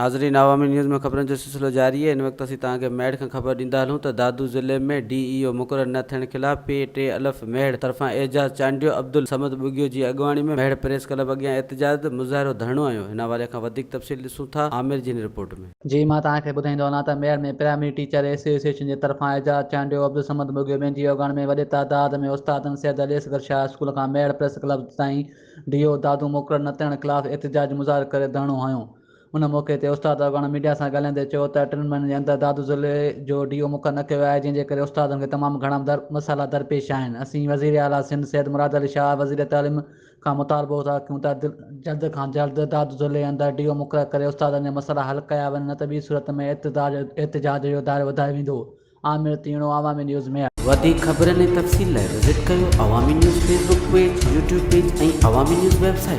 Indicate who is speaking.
Speaker 1: ناظرين عوامي نيوز ۾ خبرن جو سلسلو جاري آهي ان وقت اسين توهان کي ميهڙ کان خبر ڏيندا هلون ته دادو ضلعي ۾ ڊي اي او مقرر نه ٿيڻ خلاف پي ٽي الف ميهڙ طرفان اعجاز چانڊيو عبدالصمد ٻگهيو جي اڳواڻي ۾ ميهڙ پريس ڪلب اڳيان احتجاج مظاهرو ڌرڻو هنيو هن حوالي کان وڌيڪ تفصيل ڏسون ٿا عامر جي هن رپورٽ ۾.
Speaker 2: جي مان توهان کي ٻڌائيندو هلان ته ميهڙ ۾ پرائمري ٽيچر ايسوسيئيشن جي طرفان اعجاز چانڊيو عبدالصمد ٻگهيو ٻين جي اڳواڻي ۾ وڏي تعداد ۾ استادن سيد علي اصغر شاهه اسڪول کان ميهڙ پريس ڪلب تائين ڊي او دادو مقرر نه ٿيڻ خلاف احتجاج مظاهرو ڪري ڌرڻو هنيو. ان موقعي تي استاد اڳواڻن ميڊيا سان ڳالهائيندي چيو ته ٽن مهينن جي اندر دادو ضلعي جو ڊي او مقرر نه ڪيو ويو آهي جنهن جي ڪري استادن کي تمام گهڻا در مسئلا درپيش آهن اسين وزير اعليٰ سنڌ سيد مراد علي شاهه وزير تعليم کان مطالبو ٿا ڪيون ته جلد کان جلد دادو ضلعي اندر ڊي او مقرر ڪري استادن جا مسئلا حل ڪيا وڃن نه ته ٻي صورت ۾ احتجاج جو دائرو وڌايو ويندو. عامر تيڻو عوامي نيوز ميهڙ.
Speaker 1: وڌيڪ خبرن ۽ تفصيل لاء وزٽ ڪيو Awami news Facebook page, YouTube page ۽ Awami news website.